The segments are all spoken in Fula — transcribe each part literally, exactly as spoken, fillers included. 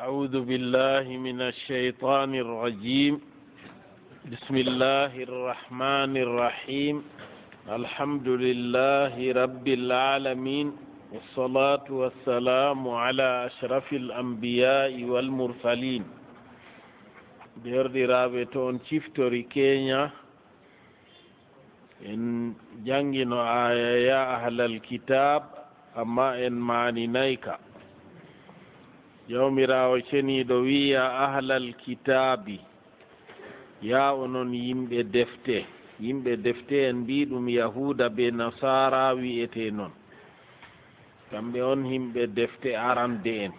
أعوذ بالله من الشيطان الرجيم. بسم الله الرحمن الرحيم. الحمد لله رب العالمين. والصلاة والسلام على أشرف الأنبياء والمرسلين. Deerɗiraaɓe, to on ciftori keenya, en janngino aaya "Ya ahlal kitaab", amma en maaninay ka. Jawmiraawo Ceniiɗo wi'i, "Ya ahlal kitaabi", yaa onon yimɓe defte. Yimɓe defte, en mbii ɗum Yahuuda bee Nasaara wi'etee non. Kamɓe on yimɓe defte arande'en.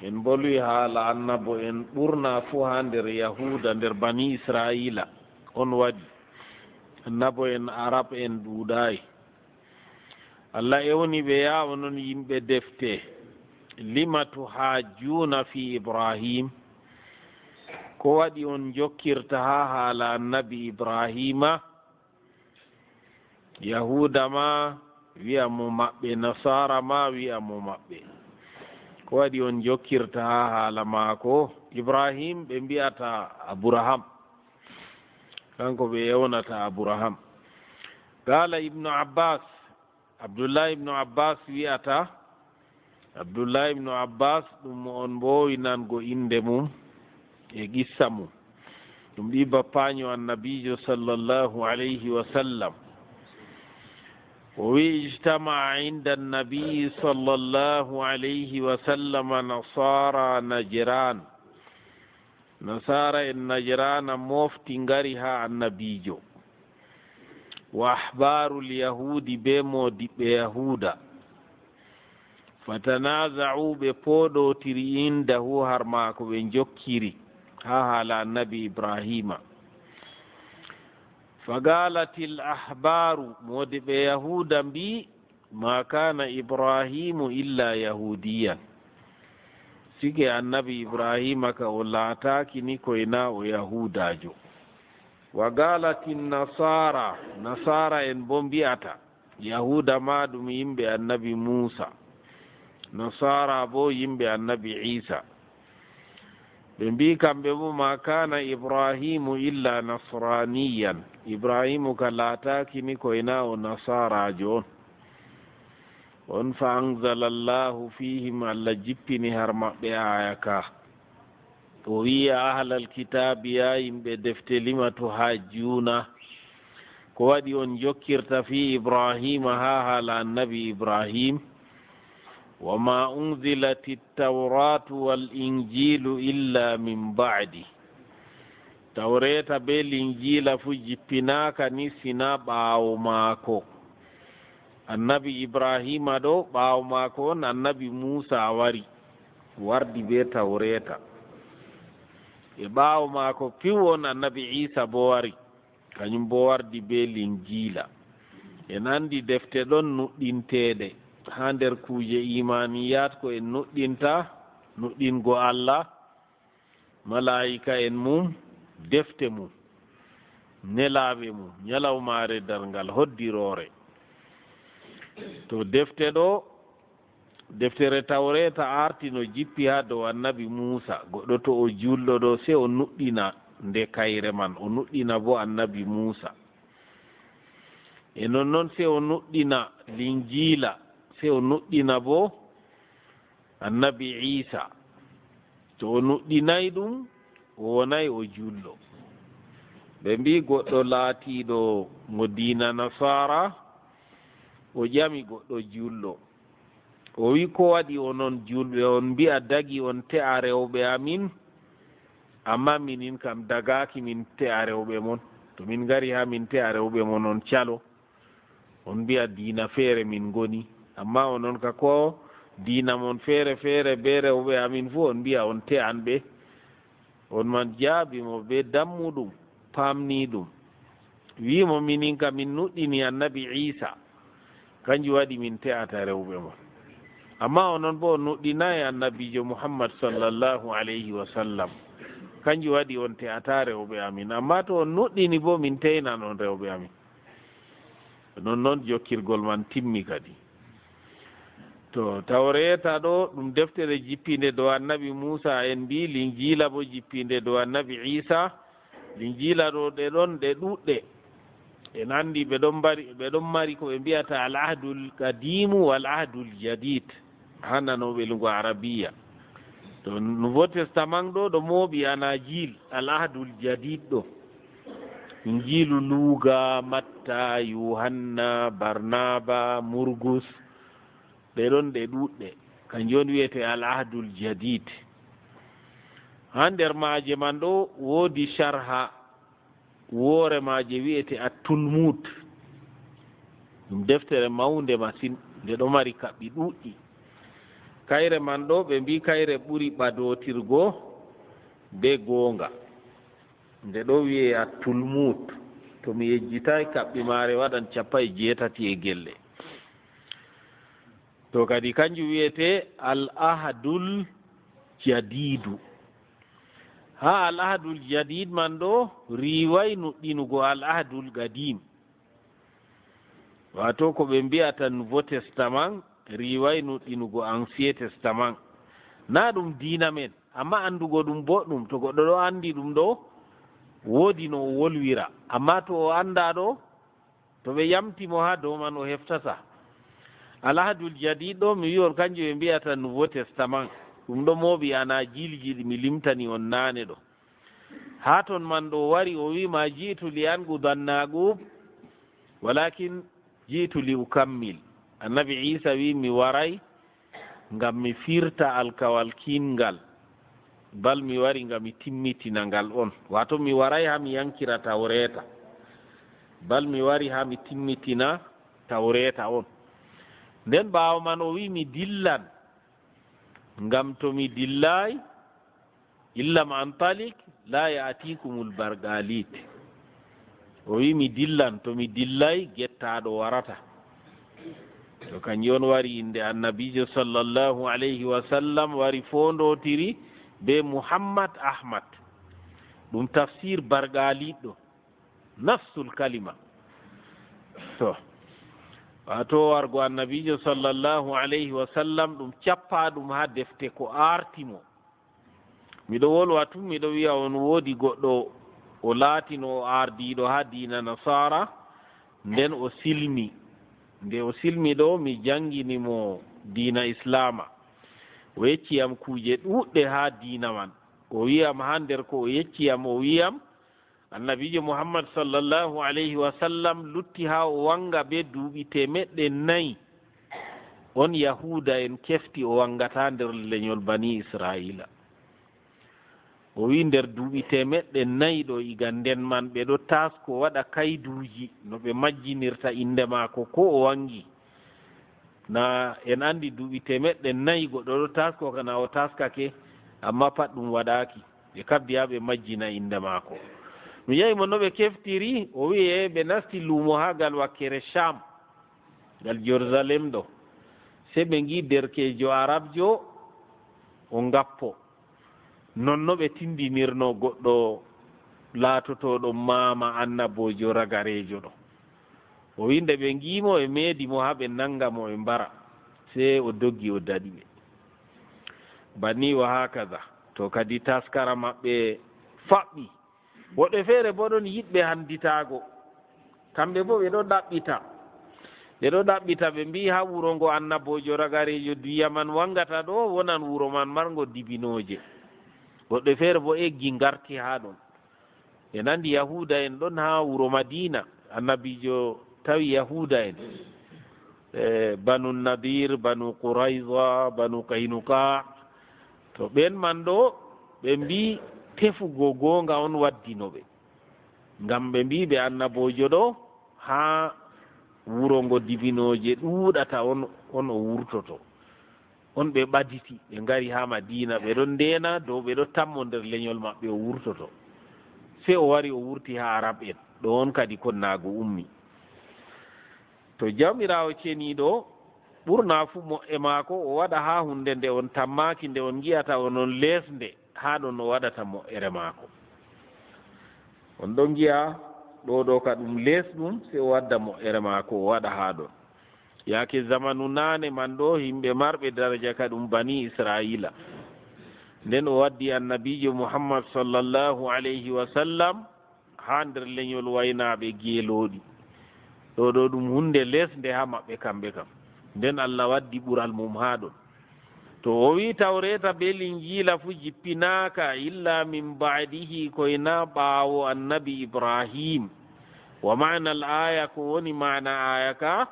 En mbolwi haala annabo'en ɓurna fuu haa nder Yahuuda, nder Bani Isra'iila. On waɗi annabo'en Arab'en ɗuuɗaay. Allah ewni ɓe, "Yaa onon yimɓe defte, lima tuhajjuuna fi Ibrahim? Ko waɗi on njokkirta haa haala annabi Ibrahima?" Yahuuda ma wi'a mo maɓɓe, Nasaara ma wi'a mo maɓɓe. Ko waɗi on njokkirta haa haala maako? Ibrahim ɓe mbi'ata Aburaham. Kanko ɓe ewnata Aburaham. Qaala Ibnu Abbas, Abdullahi Ibnu Abbas wi'ata, Abdullahi Ibnu Abbas, ɗum mo on mboowi nango innde mum e qissa mum. Ɗum ɓii bappaanyo Annabiijo sallallahu alayhi wa sallam. O wi'i, "Ijtama'a inda Annabi sallallahu alayhi wa sallam Nasaara Najran." Nasaara en Najraana mofti ngari haa Annabiijo. Wa ahbaarul Yahuudi, bee moodiɓɓe Yahuuda. Fatanaaza'u, ɓe pooɗootiri indahu, har maako ɓe njokkiri haa haala Annabi Ibraahiima. Faqaalatil ahbaaru, moodiɓɓe Yahuuda mbii, "Ma kaana Ibraahiimu illa Yahuudiyan." Sike Annabi Ibraahiima ka o laataaki ni koy na o Yahuudaajo. Wa qaalatin Nasaara, Nasaara en boo mbi'ata, Yahuuda ma ɗum yimɓe Annabi Muusa, Nasaara boo yimɓe Annabi Iisa. Ɓe mbii kamɓe boo, "Ma kaana Ibraahiimu illa nasraaniyan." Ibraahiimu ka laataaki ni koy na o Nasaaraajo on. On fa anzala Allaahu fiihim, Allah jippini har maɓɓe aaya ka. O wi'i, "Ya ahlal kitaabi, yaa yimɓe defte, lima tuhajjuuna, ko waɗi on njokkirta fii Ibraahiima haa haala Annabi Ibraahiim? Wa maa unzilatit tawraatu wal injiilu illa min ba'di." Tawreeta bee Linjiila fuu jippinaaka ni sina ɓaawo maako. Annabi Ibraahiima ɗo, ɓaawo maako on Annabi Muusa wari, wardi bee Tawreeta. E ɓaawo maako piw on Annabi Iisa boo wari, kanyum boo wardi bee Linjiila. En anndi defte ɗon nuɗɗinteeɗe haa nder kuuje iimaaniyaat ko en nuɗɗinta, nuɗɗingo Allah, malaa'ika'en mum, defte mum, nelaaɓe mum, nyalawmaare darngal, hoddiroore. To defte ɗo, deftere Tawreeta aarti no jippi haa dow Annabi Muusa, goɗɗo to o juulɗo ɗo, sey o nuɗɗina nde kayre man, o nuɗɗina boo Annabi Muusa. E nonnon sey o nuɗɗina Linjiila, sey o nuɗɗina boo Annabi Iisa. To o nuɗɗinaay ɗum, o wonaay o juulɗo. Ɓe mbii goɗɗo laatiiɗo mo diina Nasaara, o ƴami goɗɗo juulɗo. O wi'i, "Ko waɗi onon juulɓe on mbi'a dagi on te'a rewɓe amin, ammaa minin kam dagaaki min te'a rewɓe mon? To min ngari haa min te'a rewɓe mon, on calo. On mbi'a diina feere min ngoni, ammaa onon ka ko diina mon feere feere bee rewɓe amin fuu, on mbi'a on te'an ɓe." On man jaabi mo bee dammuɗum, paamniiɗum. Wi'i mo, "Minin ka min nuɗɗini Annabi Iisa, kanjum waɗi min te'ata rewɓe mon. Ammaa onon boo on nuɗɗinaay Annabiijo Muhammad sallallahu alayhi wa sallam, kanjum waɗi on te'ata rewɓe amin. Ammaa to on nuɗɗini boo, min te'inan on rewɓe amin." Nonnon jokkirgol man timmi kadi. To, Tawreeta ɗo, ɗum deftere jippinde dow Annabi Muusa, en mbii Linjiila bo jippinde dow Annabi Iisa. Linjiila ɗo, ɗe ɗon ɗe ɗuuɗɗe. En anndi ɓe ɗon mbari, ɓe ɗon mari ko ɓe mbi'ata Al Ahdul Kadiimu wal Ahdul Jadid, haa nanooɓe lunngo Arabiya. To, Nouveau Testament ɗo, ɗo mooɓi Anajil, Al Ahdul Jadid ɗo. Injiilu Luuga, Matta, Yuhanna, Barnaba, Murgus, ɗe ɗon ɗe ɗuuɗɗe. Kanjum on wi'ete Al Ahdul Jadid. Haa nder maaje man ɗo woodi sharha, woore maaje wi'ete At-Tulmud. Ɗum deftere mawnde masin, nde ɗo mari kaɓɓi ɗuuɗɗi. Kayre man ɗo, ɓe mbii kayre ɓuri ɓadootirgo bee goonga. Nde ɗo wi'e At-Tulmud. To mi yejjitaay, kaɓɓi maare waɗan cappanɗe jeetati e gelle. To kadi kanjum wi'ete Al Ahdul Jadidu. Haa Al Ahdul Jadid man ɗo, riiway nuɗɗinugo Al Ahdul Gadim. Waato ko ɓe mbi'ata Nouveau Testament, riiway nuɗɗinugo Ancien Testament. Naa ɗum diina men, amma anndugo ɗum boɗɗum. To goɗɗo ɗo anndi ɗum ɗo, woodi no o wolwira. Amma to o anndaa ɗo, to ɓe yamti mo haa dow man, o heftataa. Al Ahdul Jadid ɗo, mi wi'i on, kanjum ɓe mbi'ata Nouveau Testament. Ɗum ɗo mooɓi Anajilji ɗi mi limtani on naane ɗo. Haa ton man ɗo wari, o wi'i, "Ma ji'tu li anquda naqub, walakin ji'tu li ukammil." Annabi Iisa wi'i, "Mi waraay ngam mi firta alkawal kiinngal, bal mi wari ngam mi timmitina ngal on." Waato mi waraay haa mi yankira Tawreeta, bal mi wari haa mi timmitina Tawreeta on. Nden ɓaawo man o wi'i, "Mi dillan, ngam to mi dillaay, illam antalik, la ya'tikumul bargalit." O wi'i, "Mi dillan, to mi dillay, gettaaɗo warata." To kanjum on wari innde Annabiijo sallallahu alayhi wa sallam wari foondotiri be Muhammad Ahmad. Ɗum tafsir Bargalit ɗo. Nafsul kalima. To, waato wargo Annabiijo sallallahu alayhi wa sallam, ɗum cappa ɗum haa defte ko aarti mo. Miɗo wolwa tun, miɗo wi'a on woodi goɗɗo o laatino o ardiiɗo haa diina Nasaara, nden o silmi. Nde o silmi ɗo, mi jangini mo diina Islaama. O yecci yam kuuje ɗuuɗɗe haa diina man. O wi'am haa nder ko o yecci yam, o wi'am, Annabiijo Muhammad sallallahu alayhi wa sallam lutti haa o wanga bee duuɓi teemeɗɗe nayi. On Yahuuda en kefti o wangataa nder lenyol Bani Isra'iila. O wi'i nder duuɓi teemeɗɗe nayi ɗo, iga nden man ɓe ɗo taasko waɗa kayduuji no ɓe majjinirta innde maako ko o wangi. Na en anndi duuɓi teemeɗɗe nayi goɗɗo ɗo taasko, kana o taaskake, amma pat ɗum waɗaaki. Ɓe kabdi haa ɓe majjina innde maako. Mi yahi mo no ɓe keftiri, o wi'i, e, ɓe nasti luumo haa gal wakkere Sham, gal Jerusalem ɗo. Sey ɓe ngi'i derkeejo Arabjo, o ngappo. Non no ɓe tindinirno goɗɗo laatotooɗo maama annaboojo ragareejo ɗo. O wi'i nde ɓe ngi'i mo, ɓe meedi mo haa ɓe nanga mo, ɓe mbara. Sey o doggi, o daɗi ɓe. Banni wa hakaza. To kadi taskara maɓɓe faɓɓi. Woɗɓe feere boo ɗon yiɗɓe handitaago. Kamɓe boo ɓe ɗo ɗaɓɓita. Ɓe ɗo ɗaɓɓita, ɓe mbi'i haa wuro ngo annaboojo ragareejo duyya man wangata ɗo, wonan wuro man marngo dibinooje. Woɗɓe feere boo eggi ngarti haa ɗon. Ɓe nandi Yahuuda en ɗon haa wuro Madiina. Annabiijo tawi Yahuuda en. E, Banu Nadir, Banu Qurayza, Banu Qaynuqa. To ɓen man ɗo, ɓe mbi'i tefugo goonga on waddino ɓe. Ngam ɓe mbi'i ɓe annaboojo ɗo haa wuro ngo dibinooje ɗuuɗata on, on o wurtoto. On ɓe ɓaditi, ɓe ngari haa Madiina, ɓe ɗon ndeena dow ɓe ɗo tammo nder lenyol maɓɓe o wurtoto. Sey o wari o wurti haa Arab en, ɗo on kadi konnaagu ummi. To Jawmiraawo ceniiɗo, ɓurna fuu mo'e maako o waɗa haa huunde nde on tammaaki, nde on ngi'ata onon leesnde, haa ɗon o waɗata mo'ere maako. On ɗon ngi'a ɗo ɗo ka ɗum leesɗum, sey o wadda mo'ere maako o waɗa haa ɗon. Yaake zamanu naane man ɗo, yimɓe marɓe daraja ka ɗum Bani Isra'iila. Nden o waddi Annabiijo Muhammad sallallahu alayhi wa sallam haa nder lenyol waynaaɓe geelooɗi. Ɗo ɗo ɗum huunde lesnde haa maɓɓe kamɓe kam. Nden Allah waddi ɓural mum haa ɗon. To o wi'i Tawreeta bee Linjiila fuu jippinaaka illa min ba'dihi, koy na ɓaawo Annabi Ibrahim. Wa ma'ana al-aya, ko woni maana aya ka?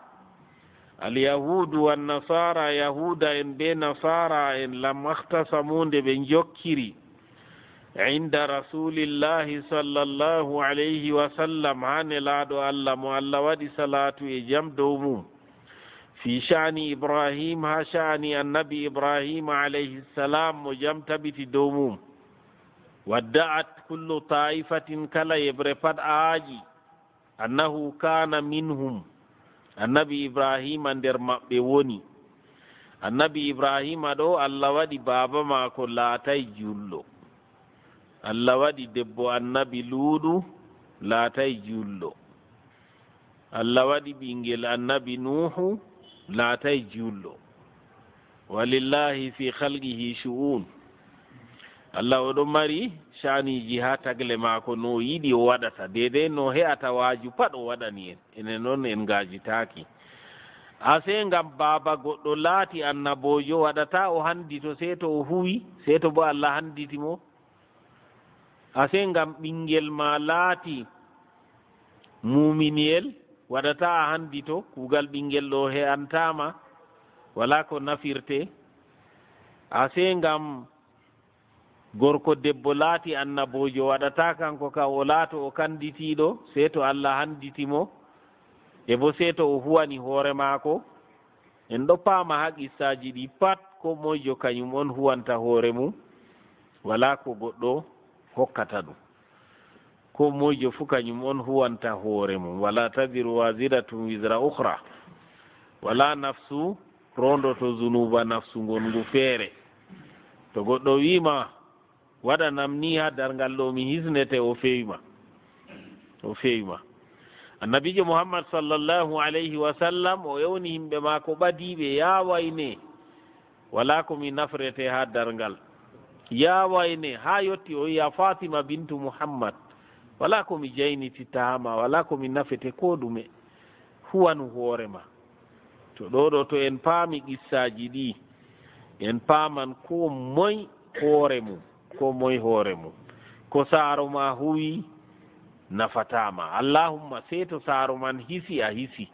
Al-yahudu wan nasara, Yahuuda en bee Nasaara en, lamma ikhtasamu, nde ɓe njokkiri, inda Rasulillahi sallallahu alayhi wa sallam, haa Nelaaɗo Allah mo Allah waɗi salaatu e jam dow mum, fi sha'ni Ibrahim, haa sha'ni Annabi Ibrahim alayhi salam, mo jam tabiti dow mum. Wadda'at kullu ta'ifatin, kala yeɓre pat aaƴi, annahu kana minhum, Annabi Ibrahima nder maɓɓe woni. Annabi Ibrahima ɗo, Allah waɗi baaba maako laatay juulɗo. Allah waɗi debbo Annabi Luuɗu laatay juulɗo. Allah waɗi ɓinngel Annabi Nuuhu laatay juulɗo. Walillahi fi khalqihi shu'un. Allah o ɗon mari sha'aniiji haa tagle maako, no o yiɗi o waɗata, deydey no he'ata waaju pat o waɗani en. Enen noon en ngaajitaaki. Asee ngam baaba goɗɗo laati annaboojo, waɗataa o hanndito, sey to o huwi, sey to boo Allah hannditi mo? Asee ngam ɓinngel ma laati muuminiyel, waɗataa a hanndito, kuugal ɓinngel ɗo he'antaa ma, walaa ko nafirte. Asee ngam gorko debbo laati annaboojo, waɗataa kanko kam o laato o kannditiiɗo, sey to Allah hannditi mo, e boo sey to o huwani hoore maako. En ɗo paama haa qissaaji ɗi pat, koo moyjo kanyum on huwanta hoore mum, walaa ko goɗɗo hokkata ɗum. Koo moyjo fuu kanyum on huwanta hoore mum. Wala taziru waziratun wizra ukhra. Walaa nafsu roondoto zunuuba nafsu ngongu feere. To goɗɗo wi'i ma, "Waɗanam ni haa darngal ɗo mi hisnete," o fewi ma. O fewi ma. Annabiijo Muhammad sallallahu alayhi wa sallam, o ewni yimɓe maako ɓadiiɓe, "Yaa wayne, walaa ko mi nafrete haa darngal. Yaa wayne," haa yotti o wi'a, "Fatima bintu Muhammad, walaa ko mi jaynititta haa ma, walaa ko mi nafete koo ɗume. Huwanu hoore ma." To ɗo ɗo, to en paami qissaaji ɗi, en paaman koo moy hoore mum, koo moy hoore mum. Ko saaro ma huwi nafataa ma. Allahumma, sey to saaro man hisi, a hisi.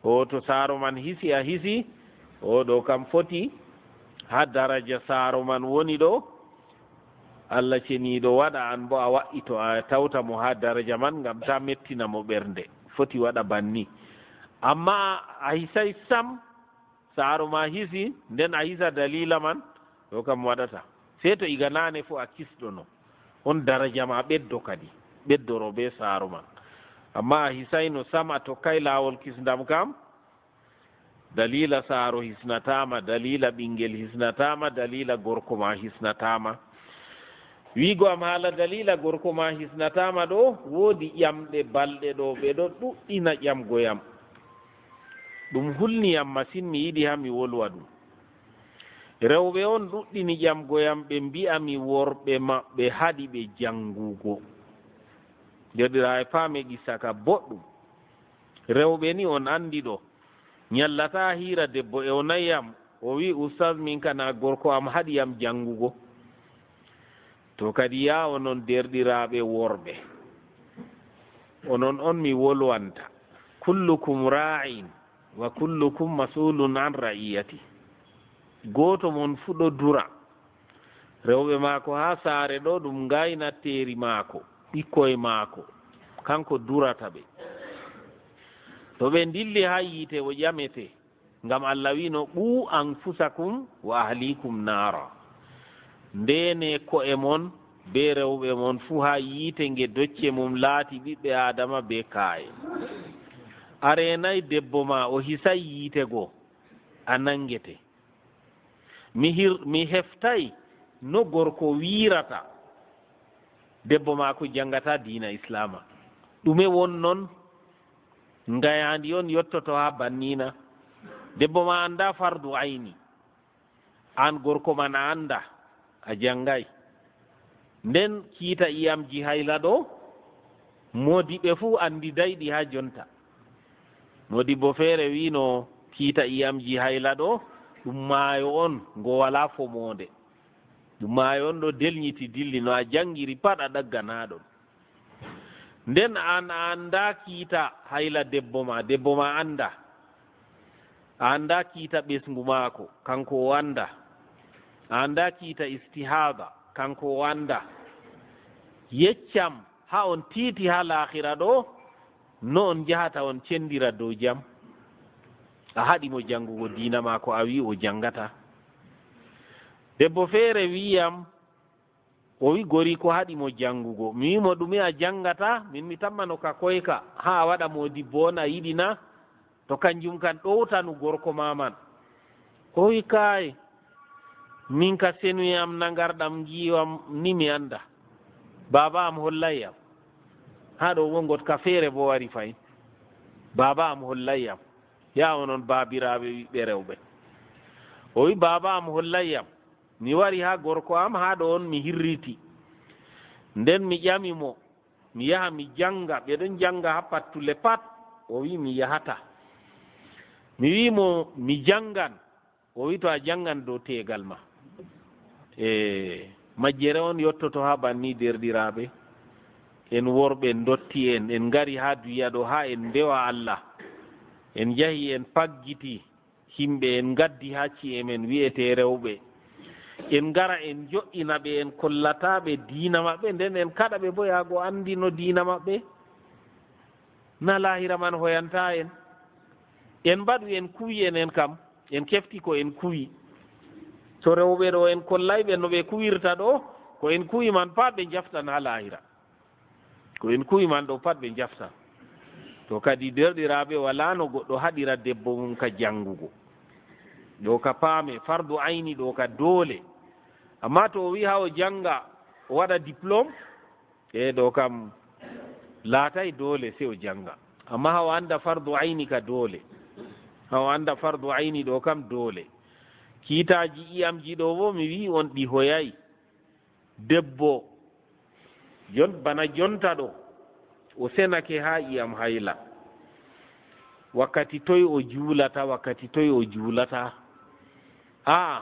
O to saaro man hisi, a hisi. O ɗo kam foti haa daraja saaro man woni ɗo. Allah ceniiɗo waɗa an boo a wa'i to a tawta mo haa daraja man ngam taa mettina mo ɓernde. Foti waɗa banni. Ammaa a hisay sam, saaro ma hisi, nden a hisa daliila man, ɗo kam waɗata. Sey to iga naane fuu a kisɗono. On daraja ma ɓeddo kadi, ɓeddoro bee saaro ma. Ammaa a hisayno sam, a tokkay laawol kisndam kam, daliila saaro hisnataa ma, daliila ɓinngel hisnataa ma, daliila gorko ma hisnataa ma. Wi'go am haala daliila gorko ma hisnataa ma ɗo, woodi ƴamɗe balɗe ɗo, ɓe ɗo ɗuɗɗina ƴamgo yam. Ɗum hulni yam masin, mi yiɗi haa mi wolwa ɗum. Rewɓe on ɗuɗɗini ƴamgo yam, ɓe mbi'a mi worɓe maɓɓe haɗi ɓe janngugo. Deerɗiraaɓe, paame qissa ka boɗɗum. Rewɓe ni on anndi ɗo. Nyallata hiira debbo ewnay yam, o wi'i, "Ustaz, min kana gorko am haɗi yam janngugo." To kadi, yaa onon deerɗiraaɓe worɓe, onon on mi wolwanta. "Kullukum ra'in wa kullukum mas'ulun an ra'iyati." Gooto mon fuu ɗo dura. Rewɓe maako haa saare ɗo, ɗum ngaynatteeri maako, ɓikkoy maako, kanko durata ɓe. To ɓe ndilli haa yiite, o ƴamete, ngam Allah wi'no, "Qu anfusakum wa ahlikum naara." Ndeene ko'e mon bee rewɓe mon fuu haa yiite nge docce mum laati ɓiɓɓe Aadama bee kaa'e. A reenay debbo ma, o hisay yiite go, a naŋgete. Mi hir-, mi heftay no gorko wiirata debbo maako janngataa diina Islaama. Ɗume won non? Ngayaandi on yottoto haa banniina. Debbo ma annda fardu ayni. Aan gorko man a annda, a janngay. Nden kiita iyamji hayla ɗo, moodiɓɓe fuu anndiday ɗi haa jonta. Moodibbo feere wi'no kiita iyamji hayla ɗo, ɗum maayo on ngo walaa fomoonde. Ɗum maayo on ɗo delnyiti dilli, no a janngiri pat a ɗaggan haa ɗon. Nden an a annda kiita hayla debbo ma, debbo ma annda. A annda kiita ɓesngu maako, kanko o annda. A annda kiita istihaada, kanko o annda. Yeccam haa on tiiti haa laahira ɗo, no on njahata on cenndira dow jam. A haɗi mo janngugo diina maako, a wi'i o janngata. Debbo feere wi'i yam, o wi' goriiko haɗi mo janngugo. Mi wi' mo, "Ɗume a janngata?" Min mi tammano ka koyka, haa a waɗa moodibbo on a yiɗi na? To kanjum kan ɗowtanu gorko ma man. O wi', "Kaay, min ka senuye am na ngarɗam ngiiwam ni mi annda. Baaba am hollay yam." Haa ɗo boo ngoɗka feere boo wari fahin. "Baaba am hollay yam." Ya onon baabiraaɓe ɓiɓɓe rewɓe. O wi', "Baaba am hollay yam. Mi wari haa gorko am, haa ɗo on mi hirriti. Nden mi ƴami mo, mi yaha mi jannga, ɓe ɗon jannga haa pattule pat." O wi'i, "Mi yahata." Mi wi'i mo, "Mi janngan." O wi'i, "To a janngan dow teegal ma." E majjere on yottoto haa banni, deerɗiraaɓe. En worɓe ndotti'en, en ngari haa duya ɗo, haa en ndewa Allah. En njahi, en paggiti. Himɓe en ngaddi haa ci'e men wi'etee rewɓe. En ngara en jo'ina ɓe, en kollata ɓe diina maɓɓe, nden en kaɗa ɓe boo yaago anndino diina maɓɓe. Na laahira man hoyanta en. En mbaɗu en kuwi enen kam, en kefti ko en kuwi. To rewɓe ɗo en kollay ɓe no ɓe kuwirta ɗo, ko en kuwi man pat ɓe njaftan haa laahira. Ko en kuwi man ɗo pat ɓe njaftan. To kadi, deerɗiraaɓe, walaa no goɗɗo haɗira debbo mum ka janngugo. Ɗo ka paame, fardu ayni ɗo ka doole. Ammaa to o wi'i haa o jannga, o waɗa diplôme, e ɗo kam laatay doole sey o jannga. Ammaa haa o annda fardu ayni ka doole. Haa o annda fardu ayni ɗo kam doole. Kiitaaji iyamji ɗo boo mi wi'i on ɗi hoyay. Debbo, jon-, bana jonta ɗo, o senake haa iyam hayla. Wakkati toy o juulata, wakkati toy o juulata? Aa,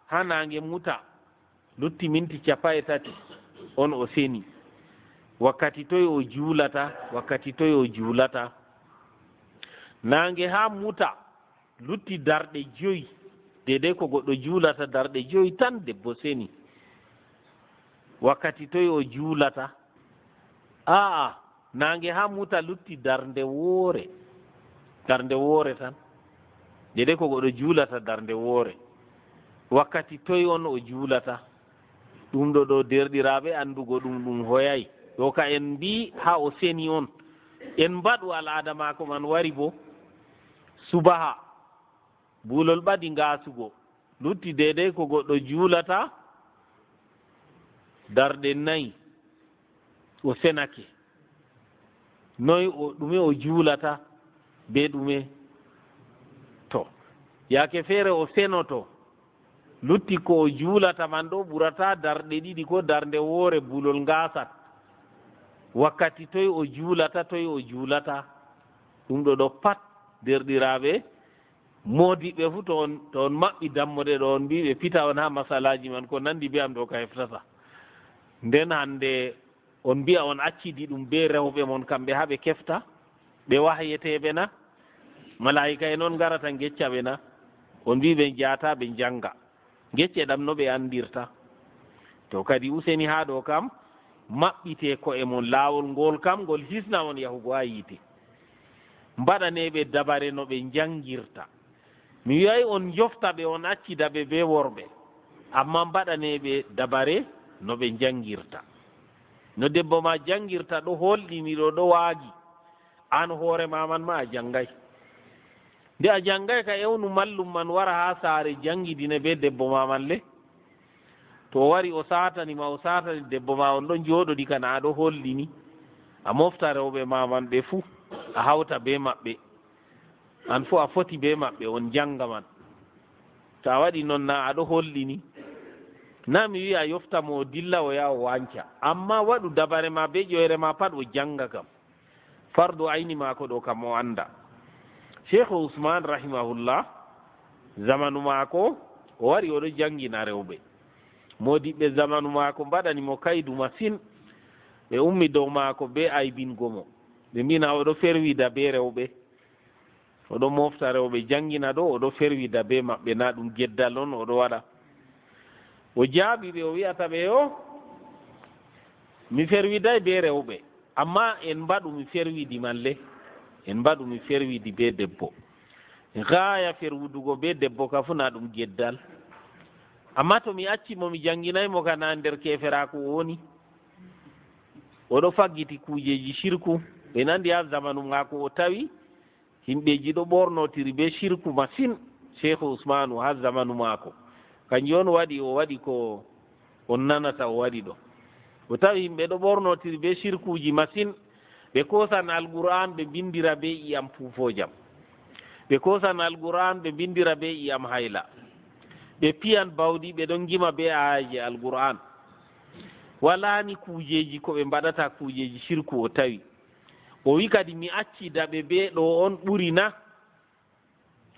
haa naange muta, lutti minti cappanɗe tati, on o seni. Wakkati toy o juulata, wakkati toy o juulata? Naange haa muta, lutti darɗe joy, deydey ko goɗɗo juulata darɗe joy tan, debbo seni. Wakkati toy o juulata? Aa, naange haa muta, lutti darnde woore. Darnde woore tan. Deydey ko goɗɗo juulata darnde woore. Wakkati toy on o juulata? Ɗum ɗo, ɗo, deerɗiraaɓe, anndugo ɗum, ɗum hoyay. Ɗo ka en mbi'i haa o seni on. En mbaɗu al'aada maako man wari boo. Subaha, buulol ɓadi ngaasugo. Lutti deydey ko goɗɗo juulata darɗe nayi. O senake. Noy o, ɗume o juulata bee ɗume? To, yaake feere o senoto. Lutti ko o juulata man ɗo ɓurata darɗe ɗiɗi ko darnde woore, buulol ngaasat. Wakkati toy o juulata, toy o juulata? Ɗum ɗo ɗo pat, deerɗiraaɓe, moodiɓɓe fuu, to on, to on maɓɓi dammuɗe ɗo, on mbi'i ɓe pita on haa masalaaji man, ko nanndi bee am ɗo ka heftata. Nden hannde on mbi'a on accidi ɗum bee rewɓe mon, kamɓe haa ɓe kefta, ɓe wahayeteeɓe na? Malaa'ika'en on ngarata ngecca ɓe na? On mbi'i ɓe njaata, ɓe njannga. Ngecce ɗam no ɓe anndirta. To kadi, useni haa ɗo kam, maɓɓitee ko'e mon. Laawol ngool kam, ngol hisna on yahugo haa yiite. Mbaɗanee ɓe dabare no ɓe njanngirta. Mi wi'aay on njofta ɓe, on accida ɓe bee worɓe. Ammaa mbaɗanee ɓe dabare no ɓe njanngirta. No debbo ma janngirta ɗo, hoolɗini ɗo, ɗo waagi. An hoore ma man ma a janngay. Nde a janngay ka, ewnu mallum man wara haa saare, janngidine bee debbo ma man le. To o wari o saatani ma, o saatani debbo ma, on ɗon njooɗodi kana a ɗo hoolɗini. A mofta rewɓe ma man ɓe fuu, a hawta bee maɓɓe. Aan fof a foti bee maɓɓe, on njannga man. To a waɗi noon, na aɗo hollini. Na mi wi'a yofta mo o dilla o yaha o wanca. Ammaa waɗu dabare ma bee ƴoyre ma pat o jannga kam. Fardu ayni maako ɗo kam o annda. Sheekhu Usmaan rahimahullah, zamanu maako, o wari o ɗo janngina rewɓe. Moodiɓɓe zamanu maako mbaɗani mo kaydu masin. Ɓe ummi dow maako bee aybingo mo. Ɓe mbi'na o ɗo ferwida bee rewɓe. O ɗo moofta rewɓe, janngina ɗo, o ɗo ferwida bee maɓɓe, na ɗum geddal on o ɗo waɗa. O jaabi ɓe, o wi'ata ɓe, yo, mi ferwiday bee rewɓe, ammaa en mbaɗu mi ferwidi man le, en mbaɗu mi ferwidi bee debbo. Gaaya ferwudugo bee debbo ka fuu na ɗum geddal. Ammaa to mi acci mo, mi jannginay mo ka na nder keeferaaku o woni. O ɗo faggiti kuujeeji sirku, ɓe nandi haa zamanu maako o tawi yimɓeeji ɗo ɓornotiri bee sirku masin, Sheekhu Usmaanu haa zamanu maako. Kanjum on waɗi o waɗi ko on nanata o waɗi ɗo. O tawi yimɓe ɗo ɓornotiri bee sirkuuji masin. Ɓe koosan Alqur'aan, ɓe mbinndira bee i'am puufoojam. Ɓe koosan Alqur'aan, ɓe mbinndira bee i'am hayla. Ɓe piyan bawɗi, ɓe ɗon ngima bee aayeeje Alqur'aan. Walaani kuujeeji ko ɓe mbaɗata, kuujeeji sirku o tawi. O wi kadi, mi accida ɓe bee ɗo on ɓuri na?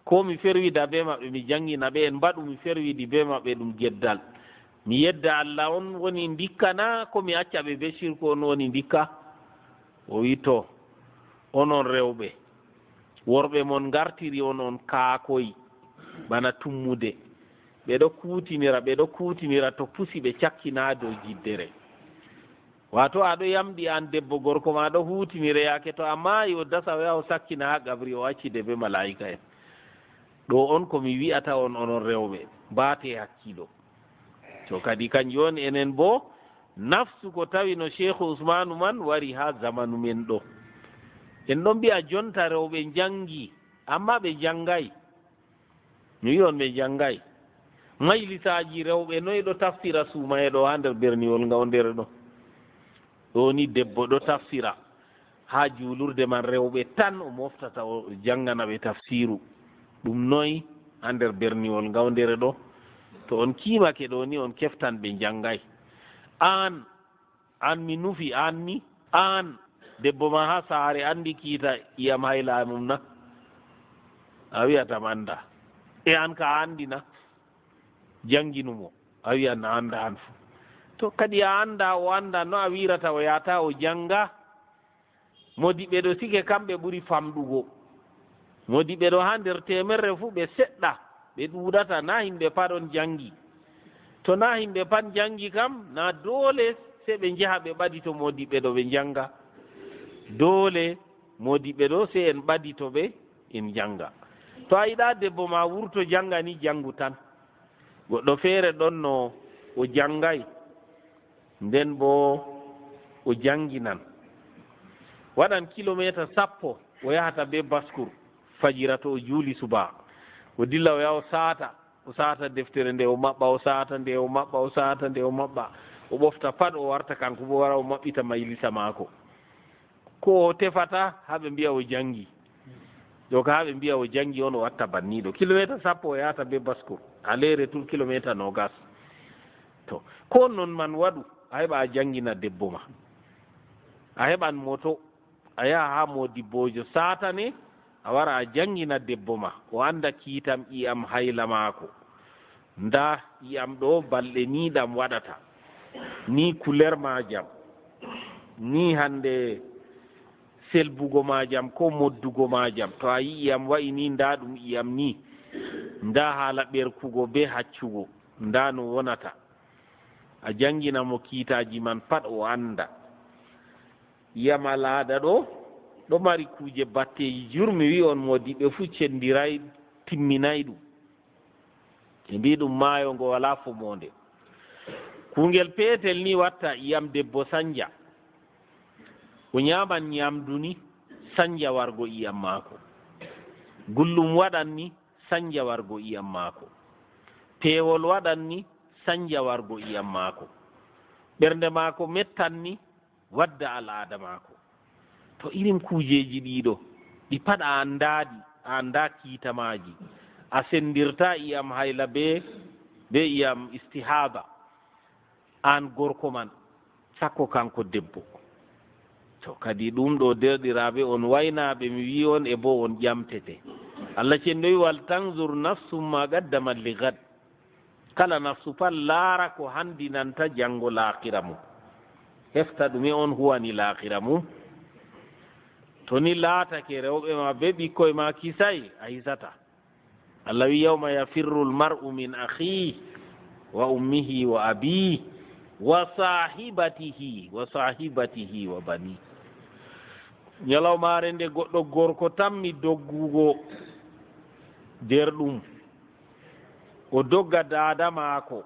Ko mi ferwida bee maɓɓe, mi janngina ɓe, en mbaɗu mi ferwidi bee maɓɓe ɗum geddal. Mi yedda Allah on woni ndikka na, ko mi acca ɓe bee sirku on woni ndikka? O wi, to, onon rewɓe, worɓe mon ngartiri on, on kaakoy bana tummude. Ɓe ɗo kuutinira, ɓe ɗo kuutinira, to pusi ɓe cakkina dow jiddere. Waato, a ɗo yamɗi an debbo, gorko ma ɗo huutinire, yaake to a maayi, o dasa, o yaha o sakkina haa qabri, o accide bee malaa'ika'en. Ɗo on ko mi wi'ata on, onon rewɓe, mbaate hakkiilo. To kadi kanjum on, enen boo, nafsu ko tawi no Sheekhu Usmaanu man wari haa zamanu men ɗo. En ɗon mbi'a jonta rewɓe njanngi, ammaa ɓe njanngaay. Mi wi'i on ɓe njanngaay. Majlisaaji rewɓe noy ɗo tafsira suumaye ɗo haa nder berniwol Ngawdere ɗo? Ɗo ni debbo ɗo tafsira haa juulurde man, rewɓe tan o moftata, o janngana ɓe tafsiru. Ɗum noy haa nder berniwol Ngawdere ɗo? To on kiimake ɗo ni, on keftan ɓe njanngaay. Aan Aan mi nufi, aan ni, aan debbo ma haa saare anndi kiita i'am hayla mum na? A wi'atam annda. E aan ka a anndi na? Jannginu mo. A wi'an a annda aan fu. To kadi a annda, o annda no a wi'rata o yahata o jannga. Moodiɓɓe ɗo sike kamɓe ɓuri famɗugo. Moodiɓɓe ɗo haa nder teemerre fuu ɓe seɗɗa, ɓe ɗuuɗata, na yimɓe pat on janngi. To na yimɓe pat janngi kam, na doole sey ɓe njaha ɓe ɓadito moodiɓɓe ɗo ɓe njannga. Doole moodiɓɓe ɗo sey en ɓadito ɓe en njannga. To a yiɗaa debbo ma wurto jannga ni, janngu tan. Goɗɗo feere ɗon no o janngay, nden boo o jannginan. Waɗan kilomeeta sappo o yahata bee baskur fajira to o juuli subaa. O dilla o yaha o saata, o saata deftere nde o maɓɓa, o saata nde o maɓɓa, o saata nde o maɓɓa. O ɓofta pat o warta kanko boo wara o maɓɓita majlisa maako. Ko o tefata haa ɓe mbi'a o janngi. Ɗo ka haa ɓe mbi'a o janngi on o watta banniiɗo. Kilomeeta sappo o yahata bee baskur. Aller retour kilomeeta noogas. To, ko non man waɗu, a heɓa a janngina debbo ma. A heɓan moto, a yaha haa moodibboojo saatane, a wara a janngina debbo ma. O annda kiitam i'am hayla maako. Ndaa i'am ɗo, balɗe ni ɗam waɗata, ni kuleer maajam, ni hannde selbugo maajam koo moddugo maajam. To a yi'i i'am wa'i ni, ndaa ɗum i'am ni, ndaa haala ɓerkugo bee haccugo, ndaa no wonata. A janngina mo kiitaaji man pat o annda. I'am al'aada ɗo, ɗo mari kuuje batteeji jur, mi wi'i on moodiɓɓe fuu cendiraay, timminaay ɗum. Ɓe mbi'i ɗum maayo ngo walaa fomoonde. Kuungel peetel ni watta i'am debbo sanja. O nyaaman nyaamdu ni sanja wargo i'am maako. Gulɗum waɗan ni sanja wargo i'am maako. Peewol waɗan ni sanja wargo i'am maako. Ɓernde maako mettan ni wadda al'aada maako. To irin kuujeeji ɗiɗo, ɗi pat a anndaaɗi, a anndaa kiita maaji. A senndirtaa iyam hayla bee, bee iyam istihaada. Aan gorko man, sakko kanko debbo. To kadi ɗum ɗo, deerɗiraaɓe, on waynaaɓe, mi wi'i on, e boo on ƴamtete. Allah cenɗo wi'i, "Wal tanzur nafsum ma qaddamat li gad." Kala nafsu pat laara ko hanndinanta janngo laakhira mum. Hefta ɗume on huwani laakhira mum. To ni laatake rewɓe ma bee ɓikkoy ma kisay, a hisataa. Allah wi, "Yawma yafirru al-mar'u min akhihi wa ummihi wa abihi wa sahibatihi, wa sahibatihi wa bani." Nyalawmaare nde goɗɗo gorko tammi doggugo der ɗum, o dogga daada maako,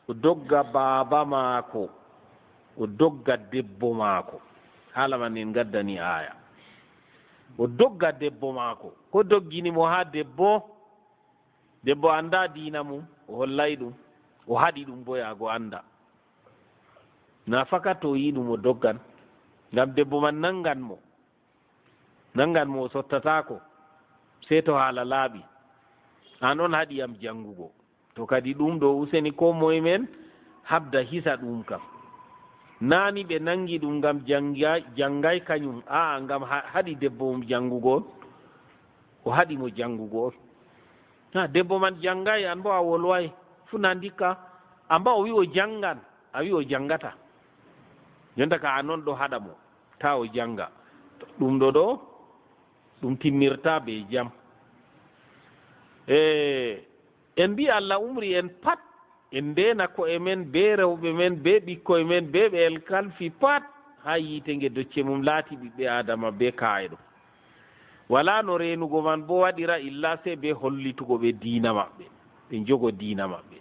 o dogga baaba maako, o dogga debbo maako. Haala man en ngaddani aaya. O dogga debbo maako. Ko doggini mo haa debbo? Debbo anndaa diina mum, o hollay ɗum, o haɗi ɗum boo yaago annda. Na fakat to o yi'i ɗum o doggan, ngam debbo man nanngan mo. Nanngan mo o sottataako, sey to haala laaɓi. Aan on haɗi yam janngugo. To kadi ɗum ɗo useni koo moy men habda hisa ɗum kam. Naa ni ɓe nanngi ɗum ngam jannga-, janngay kanyum, aa'a, ngam ha-, haɗi debbo mum janngugo on. O haɗi mo janngugo on. Na debbo man janngay, an boo a wolway. Fuu na ndikka. Amma o wi'i o janngan, a wi'i o janngataa. Jonta ka an on ɗo haɗa mo, taa o jannga. Ɗum ɗo ɗo, ɗum timmirtaa bee jam. E, en mbi'i Allah umri en pat, en ndeena ko'e men, bee rewɓe men, bee ɓikkoy men, bee ɓe en kalfi pat, haa yiite nge docce mum laati ɓiɓɓe Aadama bee kaayɗo. Walaa no reenugo man boo waɗira illa sey bee hollitugo ɓe diina maɓɓe, ɓe njogo diina maɓɓe.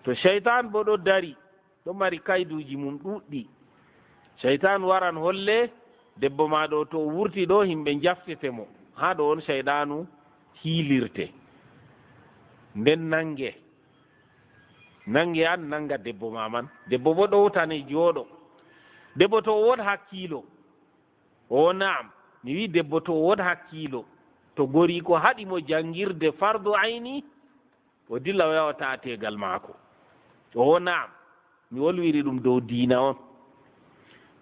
To ceytaan boo ɗo dari, ɗo mari kayduuji mum ɗuuɗɗi. Ceytaan waran holle, debbo ma ɗo, to o wurti ɗo, yimɓe njaftete mo. Haa ɗo on ceyɗaanu hiilirte. Nden nannge. Nannge an, nannga debbo ma man. Debbo boo ɗowtane jooɗo. Debbo to o wood hakkiilo. O, na'am. Mi wi'i debbo to o wood hakkiilo. To goriiko haɗi mo janngirde fardu ayni, o dilla o yaha o ta'a teegal maako. O, na'am. Mi wolwiri ɗum dow diina on.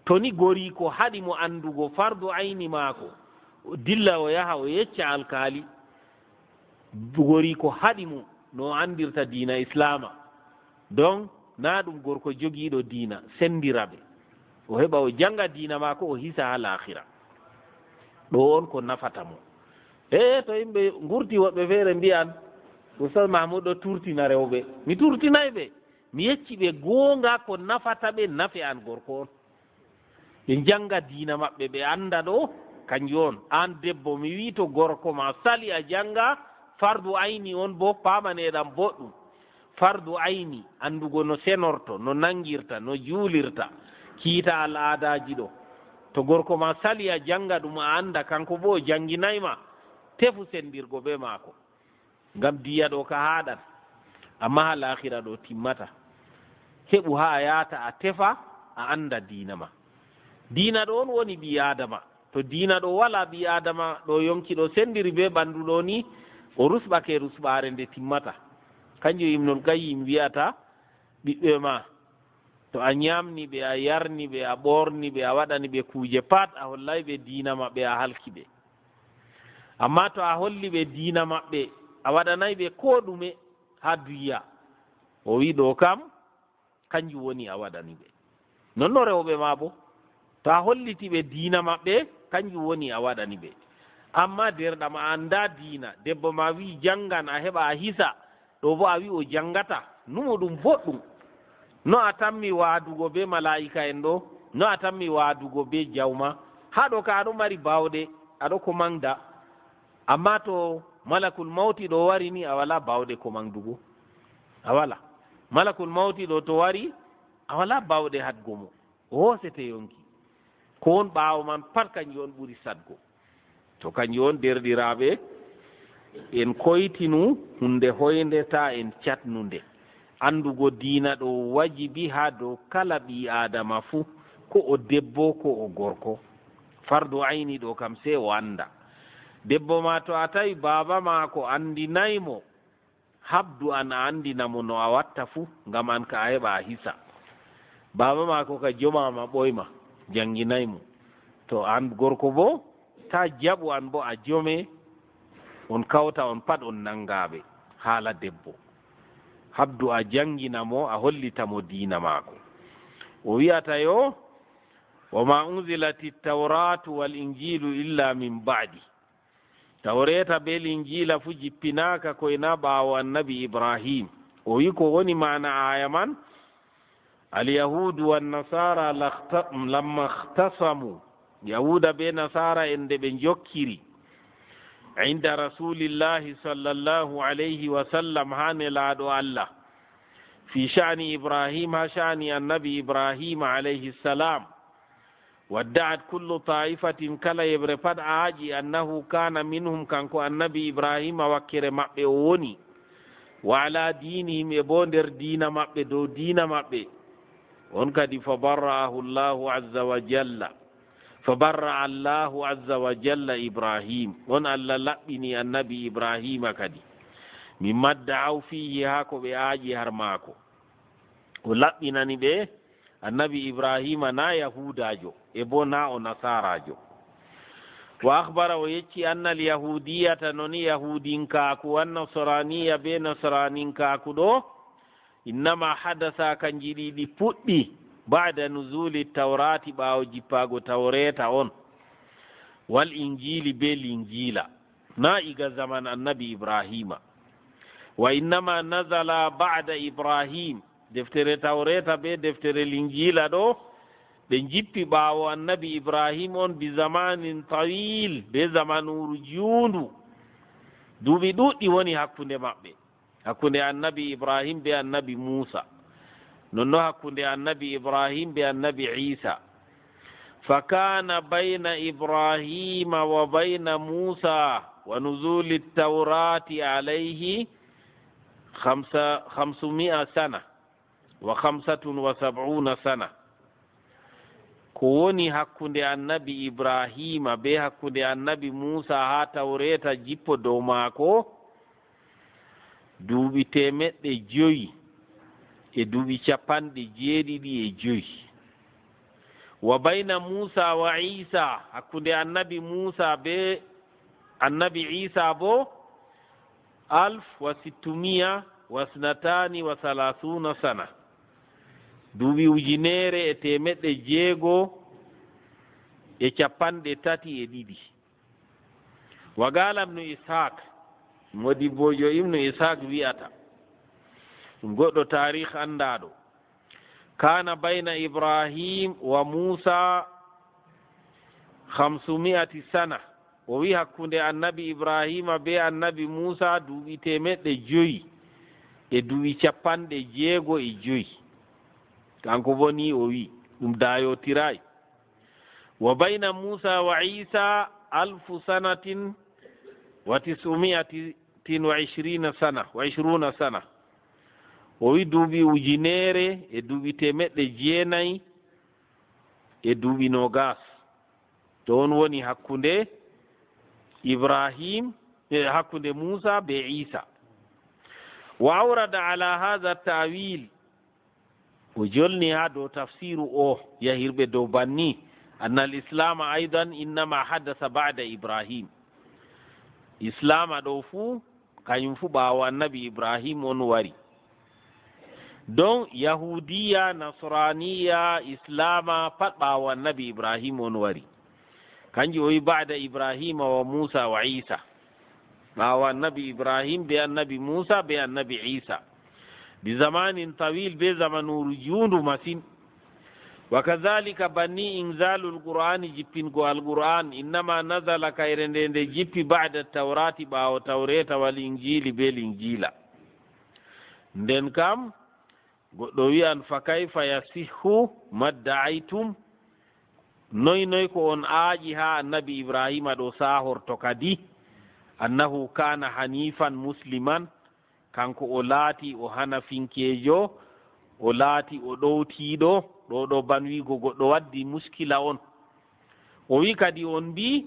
To ni goriiko haɗi mo anndugo fardu ayni maako, o dilla o yaha o yecca alkaali. Goriiko haɗi mo no o anndirta diina Islaama. Donc, naa ɗum gorko jogiiɗo diina, senndira ɓe. O heɓa o jannga diina maako, o hisa haa laakhira. Ɗo on ko nafata mo. E to yimɓe ngurti, woɗɓe feere mbi'an, "Ustaz Mahmud ɗo turtina rewɓe." Mi turtinay ɓe. Mi yecci ɓe goonga ko nafata ɓe, nafe an gorko on. Ɓe njannga diina maɓɓe, ɓe annda ɗo, kanjum on. An debbo, mi wi'i to gorko ma sali a jannga, fardu ayni on boo, paamaneɗam boɗɗum. Fardu ayni, anndugo no senorto, no nanngirta, no juulirta, kiita al'aadaaji ɗo. To gorko ma sali a jannga ɗum, a annda, kanko boo o jannginay ma, tefu senndirgo bee maako. Ngam diya ɗo ka haaɗan, ammaa haa laakhira ɗo timmata. Heɓu haa a yaata a tefa, a annda diina ma. Diina ɗo on woni ɓii Aadama. To diina ɗo walaa, ɓii Aadama ɗo yonki ɗo senndiri bee ɓanndu ɗo ni, o rusɓake rusɓaare nde timmata. Kanjum Ibnul Qayyim wi'ata, ɓiɓɓe ma, to a nyaamni ɓe, a yarni ɓe, a ɓorni ɓe, a waɗani ɓe kuuje pat, a hollay ɓe diina maɓɓe, a halki ɓe. Ammaa to a holli ɓe diina maɓɓe, a waɗanay ɓe koo ɗume haa dunya. O wi'i ɗo kam, kanjum woni a waɗani ɓe. Non no rewɓe ma boo. To a holliti ɓe diina maɓɓe, kanjum woni a waɗani ɓe. Ammaa deerɗam a anndaa diina, debbo ma wi'i janngan, a heɓa a hisa, ɗo boo a wi'i o janngataa, numu ɗum boɗɗum. No a tammi waadugo bee malaa'ika'en ɗo, no a tammi waadugo bee jawma, haa ɗo ka a ɗo mari baawɗe, a ɗo komanda. Ammaa to malakul mawti ɗo wari ni, a walaa baawɗe komandugo. A walaa. Malakul mawti ɗo to wari, a walaa baawɗe haɗgo mo. O hoosete yonki. Ko won ɓaawo man pat, kanjum on ɓuri saɗgo. To kanjum on, deerɗiraaɓe, en koytinu huunde hoynde, taa en catnu nde. Anndugo diina ɗo wajibi haa dow kala ɓii Aadama fuu, ko o debbo, ko o gorko. Fardu ayni ɗo kam, sey o annda. Debbo ma to a tawi baaba maako anndinaay mo, habdu an a anndina mo no a watta fuu, ngam an ka a heɓa a hisa. Baaba maako ka jomaama ɓooyma, jannginaay mo. To an gorko boo, ta jaɓu an boo a jome, on kawta on pat on nanngaaɓe. Haala debbo. Habdu a janngina mo, a hollita mo diina maako. O wi'ata yo, "Wa ma unzilati tawratu wal injilu illa min ba'di." Tawreeta bee Linjiila fuu jippinaaka koy na ɓaawo Annabi Ibrahim. O wi'i ko woni maana aaya man? Alyahuudu wan nasaara lakhta-, lamma ikhtasamu. Yahuuda bee Nasaara en nde ɓe njokkiri. Inda Rasulillahi sallallahu alayhi wa sallam haa Nelaaɗo Allah. Fi sha'ni Ibrahim, haa sha'ni Annabi Ibrahim alayhi salam. Wadda'at kullu ta'ifatin, kala yeɓre pat aaƴi, annahu kana minhum, kanko Annabi Ibrahima wakkere maɓɓe o woni, wa ala dinihim, e boo nder diina maɓɓe, dow diina maɓɓe. On kadi, fa barra'ahu Allahu azza wa jalla, fa barra'a Allahu azza wa jalla Ibrahim, on Allah laɓɓini Annabi Ibrahima kadi, mimma da'aw fihi, haa ko ɓe aaƴi har maako. O laɓɓinani ɓe Annabi Ibrahima na Yahuudaajo, e boo na o Nasaaraajo. Wa akhbara, o yecci, anna al-yahuudiyata, noni Yahuudinkaaku, wan nasraaniya, bee Nasraaninkaaku ɗo, innama hadasa, kanji ɗiɗi puɗɗi, ba'da nuzuli tawrati, ɓaawo jippaago Tawreeta on, wal injiili, bee Linjiila. Na iga zaman Annabi Ibrahima. Wa innama nazala ba'da Ibrahim. Deftere Tawreeta bee deftere Linjiila ɗo, ɓe njippi ɓaawo Annabi Ibrahim on bi zamanin tawil, bee zamanuuru juundu. Duuɓi ɗuuɗɗi woni hakkunde maɓɓe. Hakkunde Annabi Ibrahim bee Annabi Muusa. Nonno hakkunde Annabi Ibrahim bee Annabi Iisa. Fakana bayna Ibrahima wa bayna Muusa wa nuzuli tawrati alayhi khamsa, khamsumi'a sana, wa khamsatun wa sab'una sana. Ko woni hakkunde Annabi Ibrahima bee hakkunde Annabi Muusa haa Tawreeta jippo dow maako, duuɓi teemeɗɗe jowi e duuɓi cappanɗe jeeɗiɗi e jowi. Wa bayna Muusa wa Iisa, hakkunde Annabi Muusa bee Annabi Iisa boo, alf wa sittumiya wa snatani wa salasuna sana, duuɓi ujineere e teemeɗɗe jeego e cappanɗe tati e ɗiɗi. Wa qala Ibnu Ishaq, modibbojo Ibnu Ishaq wi'ata, ɗum goɗɗo taarih anndaaɗo, kana bayna Ibrahim wa Muusa khamsumi'ati sana. O wi'i hakkunde Annabi Ibrahima bee Annabi Muusa duuɓi teemeɗɗe jowi e duuɓi cappanɗe jeego e jowi. Kanko boo ni o wi'i, ɗum daayootiraay. Wa bayna Muusa wa Iisa alfu sanatin wa tis'umi'atin wa ishrina sana, wa ishruna sana. O wi'i duuɓi ujineere e duuɓi teemeɗɗe jeenayi e duuɓi noogas. To on woni hakkunde Ibrahim, e hakkunde Muusa bee Iisa. Wa awrada ala hadha ta'wil, o jolni haa dow tafsiru o, yahirɓe dow banni, anna al-islama aydan innama haddasa ba'da Ibrahim. Islaama ɗo fuu, kañum fuu ɓaawo Annabi Ibrahim on wari. Donc, Yahuudiya, Nasraaniya, Islaama, pat ɓaawo Annabi Ibrahim on wari. Kanji o wi, "Ba'da Ibrahima wa Muusa wa Iisa." Ɓaawo Annabi Ibrahim, be Annabi Muusa, be Annabi Iisa. Bi zamanin tawil, be zamanuuru juundu masin. Wa kazalika banni inzalul Qur'ani, jippingo Alqur'an, innama nazala, kayre nde nde jippi, ba'da Tawrati, ɓaawo Tawreta, wal Injili, be Linjila. Nden kam, goɗɗo wi'an, "Fa kayfa yasihhu madda'aytum?" Noy noy ko on aaƴi haa Annabi Ibrahima ɗo sahorto kadi? "Annahu kana hanifan musliman." Kanko o laati o hanafinkeejo, o laati o ɗowtiiɗo, ɗo ɗo ban wi'go goɗɗo waddi muskila on. O wi kadi on mbi,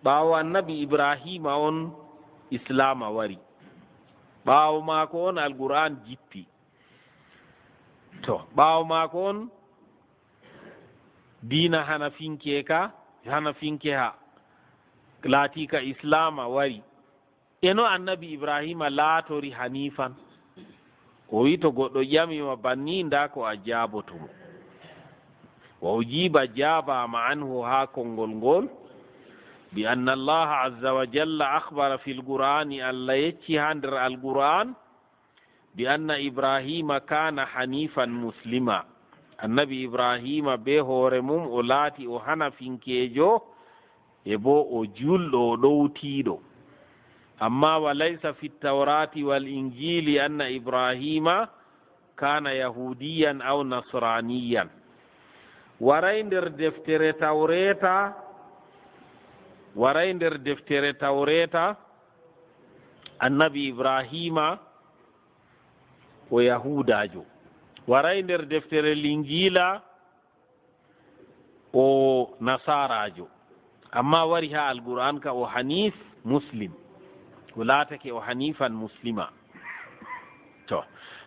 Ɓaawo annabi Ibraahiima on, Islaama wari. Ɓaawo maako on, Alqur'aan jippi. To, ɓaawo maako on, diina hanafinke ka, hanafinke ha, laatii ka Islaama wari. E no annabi Ibraahiima laatori haniifan? O wi'i, to goɗɗo ƴami ma banni, ndaa ko a jaaboto mo. Wa ujiiba, jaabaama, anhu, haa konngol ngol, bi anna Allaha azza wa jalla akhbara fil Qur'aani, Allah yecci haa nder Alqur'aan, bi anna Ibraahiima kaana haniifan muslima. Annabi Ibraahiima bee hoore mum o laati o hanafinkeejo, e boo o juulɗo, o ɗowtiiɗo. Amma wa laysa fi tawraati wal injiili anna Ibraahiima kaana yahuudiyan aw nasraaniyan. Waray nder deftere tawreeta, waray nder deftere tawreeta, annabi Ibraahiima o yahuudaajo. Waray nder deftere linjiila o nasaaraajo. Amma wari haa Alqur'aan ka o haniif muslim. O laatake o haniifan muslima. To,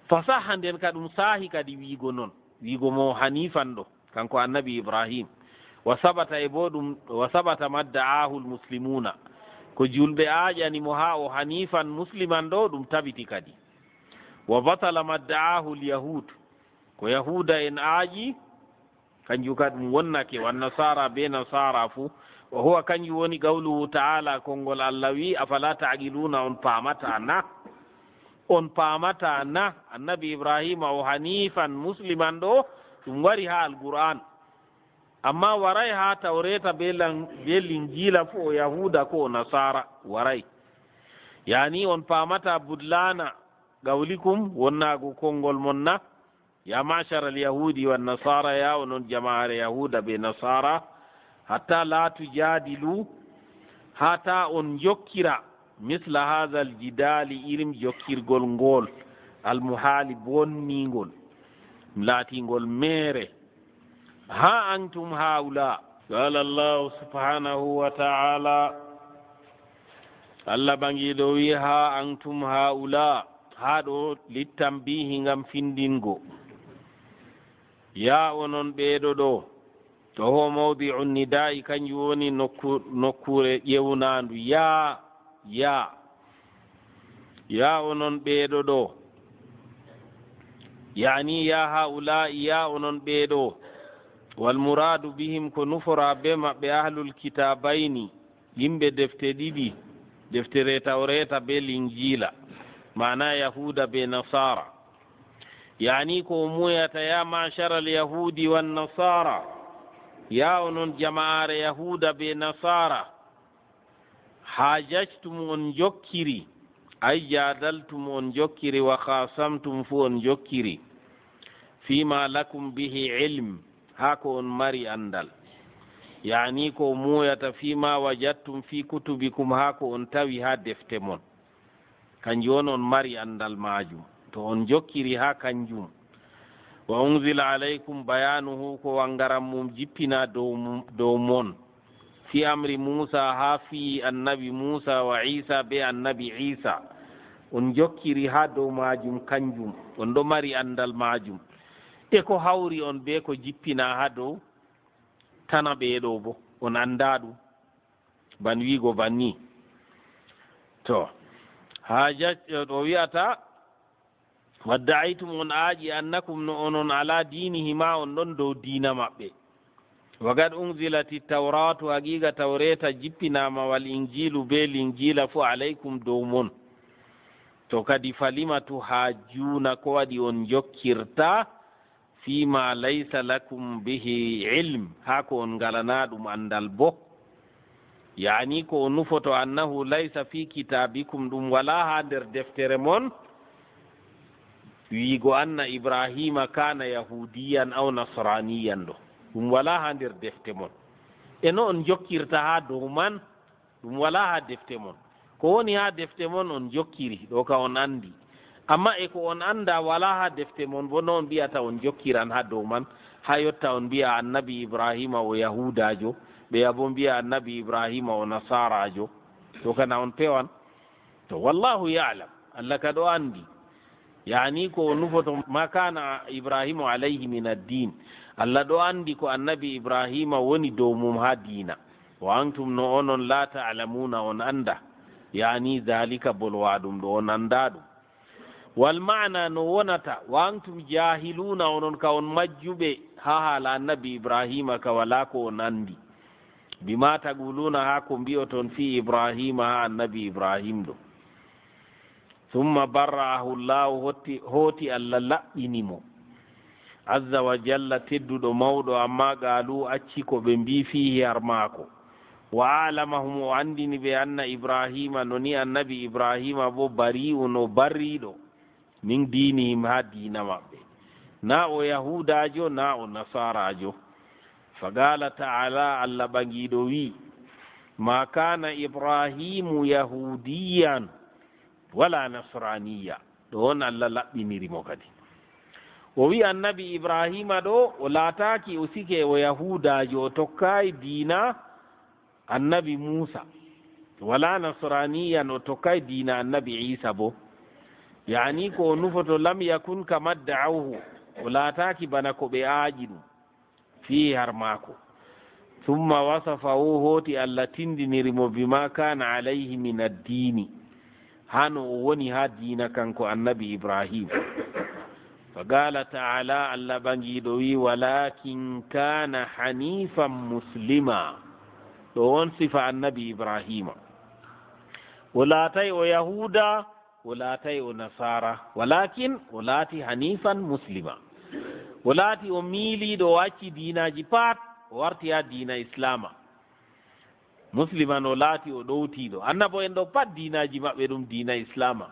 fasaha nden ka ɗum saahi kadi wiigo non. Wiigo mo haniifan ɗo, kanko annabi Ibraahiim. Wa sabata e boo ɗum, wa sabata ma da'aahul muslimuuna. Ko juulɓe aaƴani mo haa o haniifan musliman ɗo, ɗum tabiti kadi. Wa batala ma da'aahul yahuud. Ko yahuuda en aaƴi, kanjum ka ɗum wonnake, wan nasaara bee nasaara fuu. Wa huwa, kanjum woni qawluhu ta'aala, konngol Allah wi'i, afalaa ta'qiluuna, on paamataa na? On paamataa na? Annabi Ibraahiima o haniifan musliman ɗo, ɗum wari haa Alqur'aan. Amma waray haa tawreeta bee lan-, bee linjiila fuu o yahuuda ko o nasaara, waray. Yaani on paamataa budlaana qawlikum, wonnaago konngol mon na? Ya ma'shar al-yahuudi wan nasaara, ya onon jama'aare yahuuda bee nasaara, hatta laa tujaadilu, haa taa on jokkira, misla haazal jidaali, irin jokkirgol ngol, al-muhaali, bonniingol, laatiingol meere. Haa antum haa'ulaa. Qaala Allaahu subhaanahu wa ta'aala, Allah Ɓaŋiiɗo wi'i, haa antum haa'ulaa, haa ɗo littambiihi ngam findingo. Yaa onon ɓeeɗo ɗo, to ho mawdi'un nidaa'i, kanjum woni nokku-, nokkuure ƴewnaandu. Yaa, yaa. Yaa onon ɓeeɗo ɗo. Yaani, yaa haa'ulaa'i, yaa onon ɓeeɗo. Wal muraadu bihim, ko nuforaa bee maɓɓe, ahlul kitaabayni, yimɓe defte ɗiɗi, deftere Tawreeta bee Linjiila, maana Yahuuda bee Nasaara. Yaani ko o muuyata, yaa ma'sharal Yahuudi wan Nasaara, yaa onon jama'aare Yahuuda bee Nasaara, haajajtum, on njokkiri, ay jaadaltum, on njokkiri, wa khaasamtum, fuu on njokkiri, fiima lakum bihi ilm, haa ko on mari anndal. Yaani ko o muuyata, fiima wajadtum fi kutubikum, haa ko on tawi haa defte mon. Kanjum on, on mari anndal maajum, to on njokkiri haa kanjum. Wa unzila alaykum bayaanuhu, ko wanngaram mum jippinaa dow mum, dow mon. Fi amri Muusa, haa fii annabi Muusa, wa Iisa, bee annabi Iisa. On njokkiri haa dow maajum kanjum, on ɗo mari anndal maajum. E ko hawri on bee ko jippinaa haa dow tana ɓee ɗo boo, on anndaa ɗum. Ban wi'go banni. To, haajaj-, o wi'ata, wadda'aytum, on aaƴi, annakum, no onon, alaa diinihima, on ɗon dow diina maɓɓe. Wa qad unzilati tawratu, haqiiqa Tawreeta jippinaama, wal Injiilu, bee Linjiila fuu, alaykum, dow mon. To kadi, falima tuhaajjuuna, ko waɗi on njokkirta, fiima laysa lakum bihi ilm, haa ko on ngalanaa ɗum anndal boo. Yaani ko o nufoto, annahu laysa fi kitaabikum, ɗum walaa haa nder deftere mon, wi'go anna Ibraahiima kaana yahuudiyan aw nasraaniyan ɗo. Ɗum walaa haa nder defte mon. E no on njokkirta haa dow man, ɗum walaa haa defte mon. Ko woni haa defte mon on njokkiri, ɗo ka on anndi. Amma e ko on anndaa walaa haa defte mon boo, no on mbi'ata on njokkiran haa dow man, haa yotta on mbi'a annabi Ibraahiima o Yahuudaajo, Ɓe abo mbiya annabi Ibrahima o nasarajo. To kana on pewan. To wallahu ya'lam. Allah ka ɗo andi. Yani ko o nufoto ma kana Ibrahimu alayhi min ad-din. Allah ɗo andi ko annabi Ibrahima woni dow mum ha diina. Wa antum no onon la ta'lamuna on anda. Yani dhalika bolwa ɗum ɗo on anda ɗum. Wal ma'ana no wonata, wa antum jahiluna, onon ka on majjuɓe ha hala annabi Ibrahima ka wala ko on andi. Bima taquluna, ha ko mbi'oton fi Ibrahima ha annabi Ibrahim ɗo. Thumma barra'ahu Allahu, hotti, hooti Allah laɓɓini mo. Azza wa jalla, tedduɗo mawɗo, amma qaalu, acci ko ɓe mbi fihi har maako. Wa a'lamahum, o anndini ɓe, anna Ibrahima, no ni annabi Ibrahima bo bari'un, o barriiɗo, min diinihim, haa diina maɓɓe. Na o yahuudaajo, na o nasaaraajo. Fa qaala ta'ala, Allah ɓaŋiiɗo wi'i, ma kana Ibrahimu yahuudiyan wala nasraniya. Ɗo on Allah laɓɓiniri mo kadi. O wi'i annabi Ibrahima ɗo, o laataaki, o sike o yahuudaajo, o tokkaay diina annabi Muusa. Wala nasraniyan, o tokkaay diina annabi Iisa bo. Yani ko o nufoto, lam yakun kama da'awhu, o laataaki bana ko ɓe aaƴi ɗum. Fihi har maako. Thumma wasafahu, hooti Allah tindiniri mo, bima kana alayhi min addiini, haa no o woni haa diina kanko annabi Ibrahim. Fa qaala ta'ala, Allah ɓaŋiiɗo wi'i, walakin kana hanifan muslima. Ɗo on sifa annabi Ibrahima. O laatay o yahuuda, o laatay o nasaara, walakin o laati hanifan muslima. O laati o miiliiɗo, o acci diinaaji pat, o warti haa diina islaama. Musliman, o laati o ɗowtiiɗo. Annabo en ɗo pat diinaaji maɓɓe ɗum diina islaama.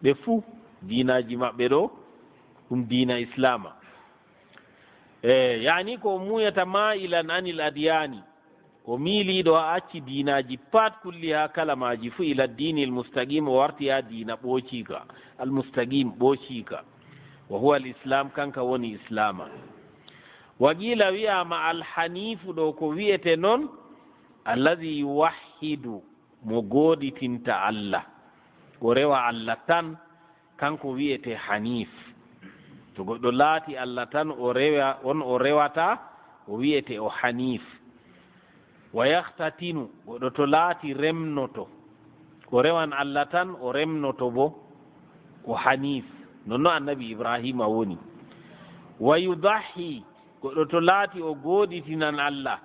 Ɓe fuu diinaaji maɓɓe ɗo ɗum diina islaama. E, yani ko muuyata ma'ilan anil adiyani. O miiliiɗo, o acci diinaaji pat kulliha, kala maaji fuu, ila diinil mustaqim, o warti haa diina ɓoociika, al mustaqim, ɓoociika. Wa huwa al islam, kanka woni islaama. Wa qiila, wi'aama al haniifu ɗo, ko wi'ete non, allazi yuwahhidu, mo gooɗitinta Allah, o rewa Allah tan, kanko wi'ete Hanif. To goɗɗo laati Allah tan o rewa, on o rewata, o wi'ete o Hanif. Wa yahtatinu, goɗɗo to laati remnoto, o rewan Allah tan o remnoto bo, o Hanif. Nonno annabi Ibrahima woni. Wa yudahhi, goɗɗo to laati o gooɗitinan Allah,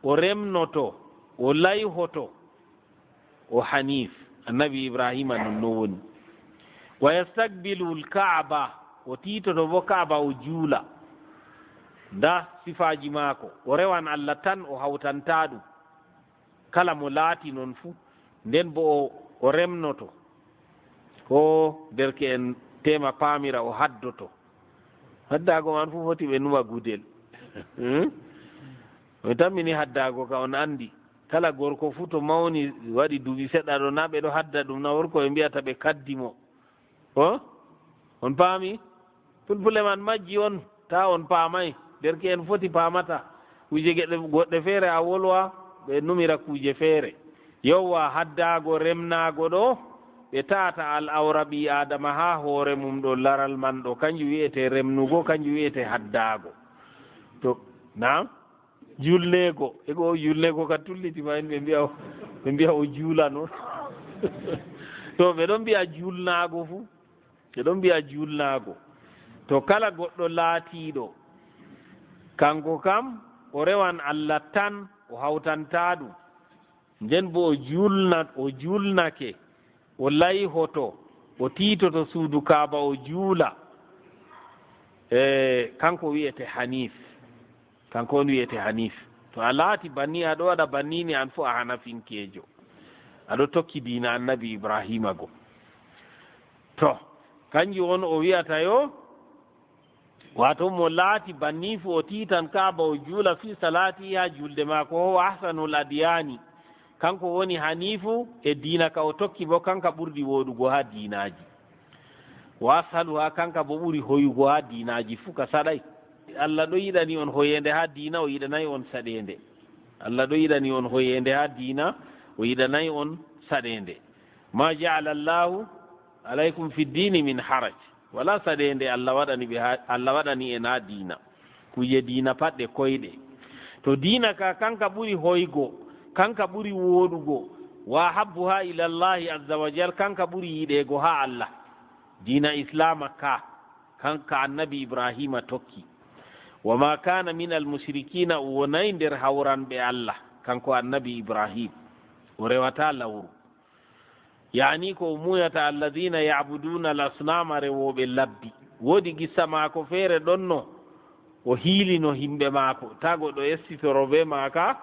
o remnoto, o layhoto, o Hanif, annabi Ibrahima non no woni. Wa yastaqbilu al-Ka'ba, o tiitoto bo Ka'ba o juula. Nda sifaaji maako, o rewan Allah tan, o hawtanta ɗum. Kala mo laati non fuu, nden bo o, o remnoto. Ko derke'en tema paamira o haddoto. Haddaago man fuu foti ɓe numa gudel. Hmm? On tammini haddaago ka on anndi. Kala gorko fuu to mawni waɗi duuɓi seɗɗa ɗo, na ɓe ɗo hadda ɗum, na worko ɓe mbi'ata ɓe kaddi mo. Ko? On paami? Pulpule man majji on, taa on paamay. Derke'en foti paamata. Kuuje geɗe, goɗɗe feere a wolwa, ɓe numira kuuje feere. Yowwa, haddaago, remnaago ɗo, ɓe ta'ata al awra ɓii Aadama haa hoore mum ɗo, laral man ɗo, kanjum wi'ete remnugo, kanjum wi'ete haddaago. To, naam? Julneego, e ko o julneego ka tulliti ma en, ɓe mbi'a o, ɓe mbi'a o juula noon. To, ɓe ɗon mbi'a julnaago fuu, ɓe ɗon mbi'a julnaago. To, kala goɗɗo laatiiɗo, kanko kam, o rewan Allah tan, o hawtantaa ɗum. Nden bo o juulna-, o juulnake, o layhoto, o tiitoto suudu Kaaba, o juula. E, kanko wi'ete Hanif. Kanko on wi'ete Hanif. To a laati banni, a ɗo waɗa banni ni, an fu a hanafinkeejo. A ɗo tokki diina annabi Ibrahima go. To, kanjum on o wi'ata yo, waato mo laati banni fu o tiitan Kaaba, o juula fi salaati haa julde maako, huwa ahsanul adyaani. Kanko woni Hanifu e diina ka o tokki bo, kanka ɓurdi wooɗugo haa diinaaji. Wa ashaluha, kanka bo ɓuri hoyugo haa diinaaji fuu, ka saɗay. Allah ɗo yiɗani on hoyeende haa diina, o yiɗanay on saɗeende. Allah ɗo yiɗani on hoyeende haa diina, o yiɗanay on saɗeende. Ma ja'ala Allahu alaykum fi dini min haraj. Wala saɗeende Allah waɗani ɓe haa, Allah waɗani en haa diina. Kuuje diina pat ɗe koyɗe. To diina ka, kanka ɓuri hoygo, kanka ɓuri wooɗugo, wa habbuha ila Allahi azza wa jal, kanka ɓuri yiɗeego haa Allah. Diina Islaama ka, kanka Annabi Ibrahima tokki. Wa ma kana min al mushrikina, o wonay nder hawranɓe Allah, kanko Annabi Ibrahim. O rewata lawru. Yaani ko o muuyata alladhina ya'buduna al asnama, rewooɓe labbi. Woodi qissa maako feere ɗonno, o hiilino himɓe maako, taa goɗɗo essitoro bee maaka,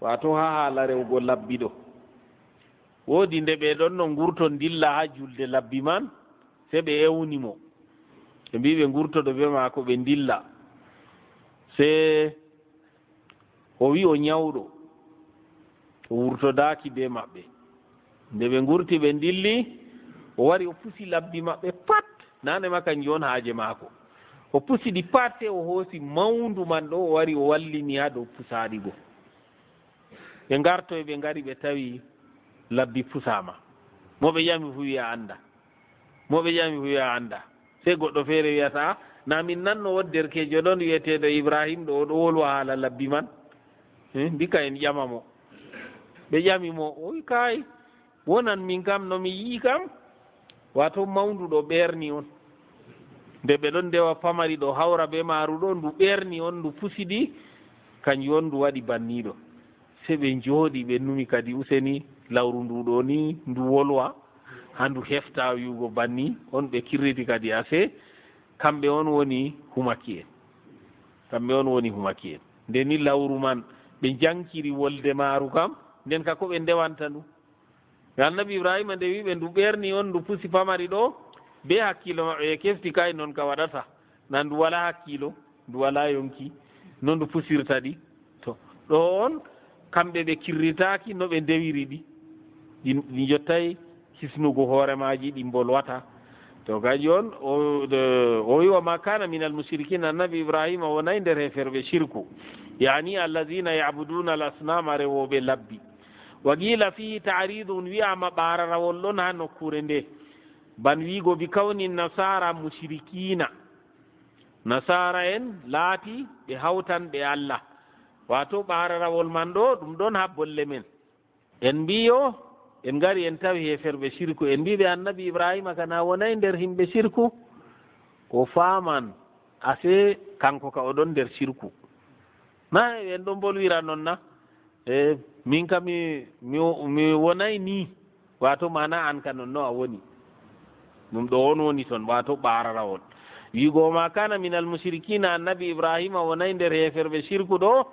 waato haa haala rewugo labbi ɗo. Woodi nde ɓe ɗonno ngurto ndilla haa julde labbi man, sey ɓe ewni mo. Ɓe mbi'i ɓe ngurtodo bee maako, ɓe ndilla. Sey o wi'i o nyawɗo, o wurtodaaki bee maɓɓe. Nde ɓe ngurti ɓe ndilli, o wari o pusi labbi maɓɓe pat, naane ma kanjum on haaje maako. O pusi ɗi pat, sey o hoosi mawndu man ɗo, o wari o wallini haa dow pusaaɗi go. Ɓe ngartoyi, ɓe ngari ɓe tawi labbi pusaama. Mo ɓe ƴami fuu wi'a annda. Mo ɓe ƴami fuu wi'a annda. Sey goɗɗo feere wi'ata, "Ah, na min nanno woodi derkeejo ɗon wi'eteeɗo Ibrahim ɗo, o ɗo wolwa haala labbi man." Eh, ndika en ƴama mo. Ɓe ƴami mo, o wi'i, "Kaay, wonan min kam no mi yi'i kam, waato mawndu ɗo ɓerni on." Nde ɓe ɗon ndewa pamari ɗo hawra bee maaru ɗo, ndu ɓerni on, ndu pusi ɗi, kanjum on ndu waɗi banni ɗo. Sey ɓe njooɗi, ɓe numi kadi, "Useni, lawru ndu ɗo ni, ndu wolwa, haa ndu hefta wi'ugo banni." On ɓe kirriti kadi, ase kamɓe on woni humaki en. Kamɓe on woni humaki en. Nde ni lawru man, ɓe njankiri wolde maaru kam, nden ka ko ɓe ndewanta ndu? Annabi Ibrahima nde wi'i ɓe ndu ɓerni on, ndu pusi pamari ɗo, bee hakkiilo maɓɓe ɓe kefti, kay non ka waɗata. Na ndu walaa hakkiilo, ndu walaa yonki, no ndu pusirta ɗi. To, ɗo on, kamɓe ɓe kirritaaki no ɓe ndewiri ɗi. Ɗi, ɗi njottay hisnugo hoore maaji, ɗi mbolwata. To, kanjum on, o, de, o wi'i, "Wa ma kana minal mushrikin", Annabi Ibrahima wonay nder heeferɓe shirku. Yaani, alladhina ya'buduna al-asnama, rewooɓe labbi. Wa qila fihi ta'ridun, wi'aama ɓaararawol ɗon haa nokkuure nde. Ban wi'ugo bi kawni nasara mushrikina. Nasaara en laati ɓe hawtanɓe Allah. Waato ɓaararawol man ɗo, ɗum ɗon haa bolle men. En mbiyo, en ngari en tawi heeferɓe shirku. En mbi ɓe Annabi Ibrahima ka na wonay nder himɓe shirku. O faaman, ase kanko ka o ɗon nder shirku. Na en ɗon mbolwira non na? E, min ka mi, mi, mi wonay ni. Waato maana an ka non no a woni. Ɗum ɗo on woni ton, waato ɓaararawol. Wi'ugo, "Ma kana minal mushrikina", Annabi Ibrahima wonay nder heeferɓe shirku ɗo,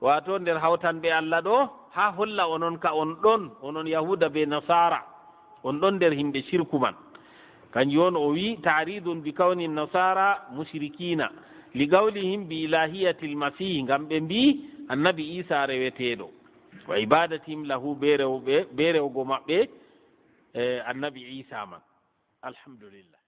waato nder hawtanɓe Allah ɗo, haa holla onon ka on ɗon, onon Yahuuda be Nasaara, on ɗon nder himɓe shirku man. Kanjum on o wi'i, "Ta'ridun bi kawni Nasaara mushrikina, li qawlihim bi ilahiyatil Masih", ngam ɓe mbi'i Annabi Iisa reweteeɗo. Wa ibadatihim lahu, be rewɓe, be rewgo maɓɓe, eh, Annabi Iisa man. Alhamdulillah.